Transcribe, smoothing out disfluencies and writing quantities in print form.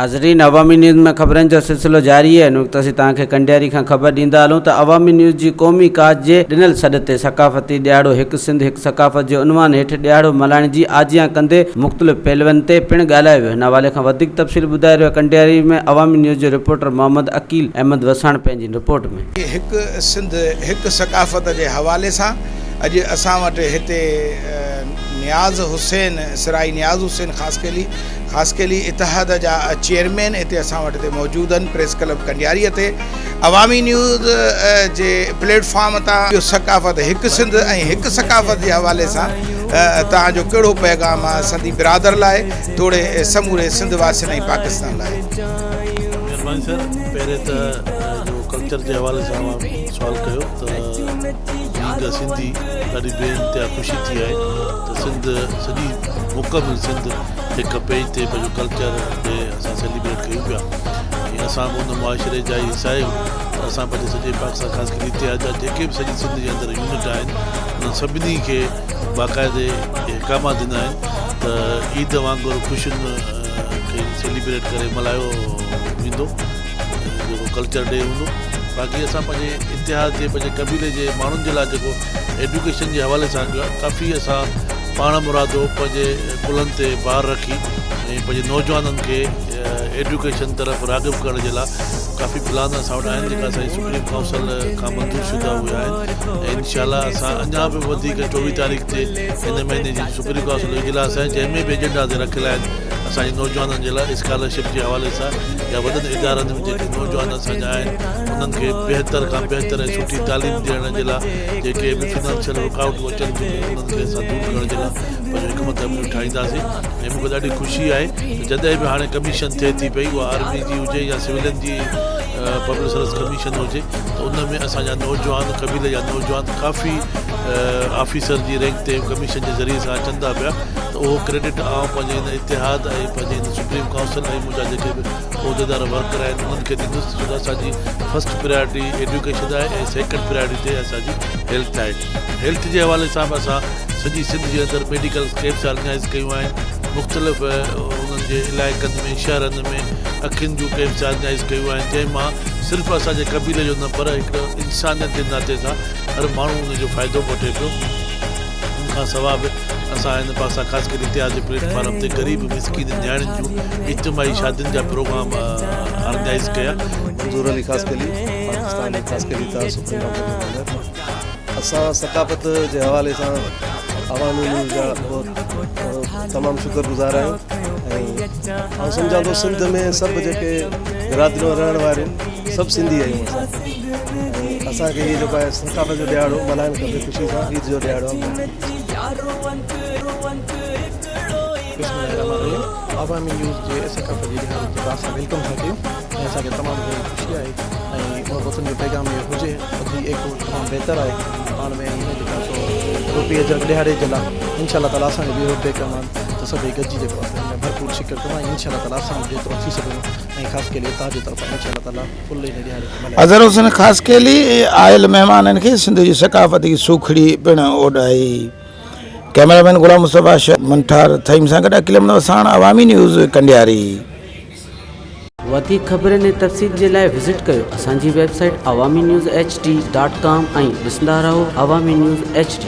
ناظرين عوامي نيوز ۾ خبرن جو سلسلو جاري آهي ان وقت اسين توهان کي ڪنڊياري کان خبر ڏيندا هلون ته عوامي نيوز جي قومي ڪاز جي ڏنل سڏ تي ثقافتي ڏهاڙو هڪ سنڌ هڪ ثقافت جي عنوان هيٺ ڏهاڙو ملهائڻ جي آجيان ڪندي مختلف پهلوئن تي پڻ ڳالهايو ويو هن حوالي کان وڌيڪ تفصيل ٻڌائي رهيو آهي ڪنڊياري ۾ عوامي نيوز جو رپورٽر محمد عقيل احمد وساڻ پنهنجي رپورٽ ۾. هڪ سنڌ هڪ ثقافت جي حوالي سان اڄ اسان وٽ هتي نياز حسين سرائي نياز حسين خاصخيلي خاصخيلي اتحاد جا چيئرمين هتي اسان وٽ هتي موجود آهن پريس ڪلب ڪنڊياري تي عوامي نيوز جي پليٽ فارم تان اهو ثقافت هڪ سنڌ ۽ هڪ ثقافت جي حوالي سان توهان جو ڪهڙو پيغام آهي سنڌي برادر لاء توڙي سموري سنڌ واسين ۽ پاڪستان لاء. مهرباني سر پهرين ته جو ڪلچر جي حوالي سان اوهان سوال ڪيو ته بينگ سنڌي ڏاڍي بي انتها خوشي ٿي آهي ته سنڌ سڄي مڪمل سنڌ هڪ پيج تي پنهنجو ڪلچر کي اسان سيليبريٽ ڪيون پيا ۽ اسان به ان معاشري جا ئي حصا آهيون ته اسان پنهنجي سڄي پاڪستان خاص ڪري اتحاد جا جيڪي به سڄي سنڌ جي اندر يونٽ آهن انهن سڀني کي باقاعدي احڪامات ڏنا آهن ته عيد وانگر خوشين کي سيليبريٽ ڪري ملهايو ويندو جيڪو ڪلچر ڊي هوندو باقي اسان پنهنجي اتحاد جي پنهنجي قبيلي جي ماڻهن جي لاء جيڪو ايڊيوڪيشن جي حوالي سان ڪافي اسان پاڻ مرادو پنهنجي ڪلهن تي بار رکي ۽ پنهنجي نوجوانن کي ايڊيوڪيشن طرف راغب ڪرڻ جي لاء ڪافي پلان اسان وٽ آهن جيڪا اسان جي سپريم ڪائونسل کان منظور شده اهي آهن ۽ انشاء الله اسان اڃا به وڌيڪ 24 تاريخ تي هن مهيني جي سپريم ڪائونسل جو اجلاس آهي جنهن ۾ به ايجنڊا تي رکيل آهن اسان جي نوجوانن جي لاء اسڪالرشپ جي حوالي سان يا وڏن ادارن ۾ جيڪي نوجوان اسان جا آهن انهن کي بهتر کان بهتر ۽ سٺي تعليم ڏيڻ جي لاء جيڪي به فنانشل رڪاوٽون اچن ٿيون پيون انهن کي اسان دور ڪرڻ جي لاء پنهنجو حڪمت عمليون ٺاهينداسين ۽ مون کي ڏاڍي خوشي آهي ته جڏهن به هاڻي ڪميشن ٿئي ٿي پئي اها آرمي جي هجي يا سولين جي پبلڪ سروس ڪميشن هجي ته ان ۾ اسان جا نوجوان قبيلي جا نوجوان ڪافي آفيسر جي رينڪ تي ڪميشن جي ذريعي سان اچن ٿا پيا ته اهو ڪريڊٽ آئون پنهنجي هن اتحاد ۽ پنهنجي هن سپريم ڪائونسل ۽ منهنجا جيڪي به عهديدار ورڪر آهن انهن کي ڏيندس ڇو ته اسان جي فرسٽ پريارٽي ايڊيوڪيشن آهي ۽ سيڪنڊ پريارٽي تي اسان جي هيلٿ آهي هيلٿ جي حوالي سان به اسان سڄي سنڌ جي اندر ميڊيڪل ڪيمپس آرگنائيز ڪيون آهن مختلف انهن جي علائقن ۾ شهرن ۾ اکين جون ڪيمپس آرگنائيز ڪيون آهن جنهن مان صرف اسان جي قبيلي جو نه پر هڪ انسانيت جي ناتي سان هر ماڻهو ان جو فائدو به وٺي پيو ان کان سوا به اسان هن پاسا خاص ڪري اتحاد جي پليٽ فارم تي غريب مسڪين نياڻين جون اجتماعي شادين جا پروگرام آرگنائيز ڪيا. منظور علي خاصخيلي، پاڪستان جي خاصخيلي اتحاد سپريم ڪائونسل جو ميمبر. اسان ثقافت جي حوالي سان عوامي نيوز جا بهت تمام شڪر گذار آهيون ۽ آئون سمجهان ٿو سنڌ ۾ سڀ جيڪي برادريون رهڻ واريون سڀ سنڌي آهيون اسان ۽ اسان کي هي جيڪو آهي ثقافت جو ڏهاڙو ملهائڻ کپي خوشي سان عيد جو ڏهاڙو آهي. بسم الله الرحمن الرحيم عوامي نيوز جي ثقافت جي ڏهاڙي تي توهان سان welcome ٿا ڪيون ۽ اسان کي تمام گهڻي خوشي آهي ۽ محبتن جو پيغام اهو هجي وڌي ايڪو تمام بهتر آهي پاڻ ۾ ائين جيڪا سو روپي اجرڪ ڏهاڙي جي لاء انشاء الله تعالي اسان جو به اهو پيغام آهي ته سڀئي گڏجي جيڪو آهي سو هن ۾ ڀرپور شرڪت ڪندا ۽ انشاء الله تعالي اسان به جيترو ٿي سگهندو ۽ خاص ڪري اتحاد جي طرفان انشاء الله تعالي فل هن ڏهاڙي کي ملهايو اظهر حسين خاصخيلي آيل مهمانن کي سنڌ جي ثقافتي سوکڙي پڻ اوڍائي. ڪئميرا مين غلام مصطفيٰ شيخ منٺار ٿهيم سان گڏ عقيل احمد وساڻ، عوامي نيوز، ڪنڊياري. وڌيڪ خبرن ۽ تفصيل جي لاء وزٽ ڪيو اسان جي website Awami news H D dot com ۽ ڏسندا رهو عوامي نيوز ايڇ ڊي.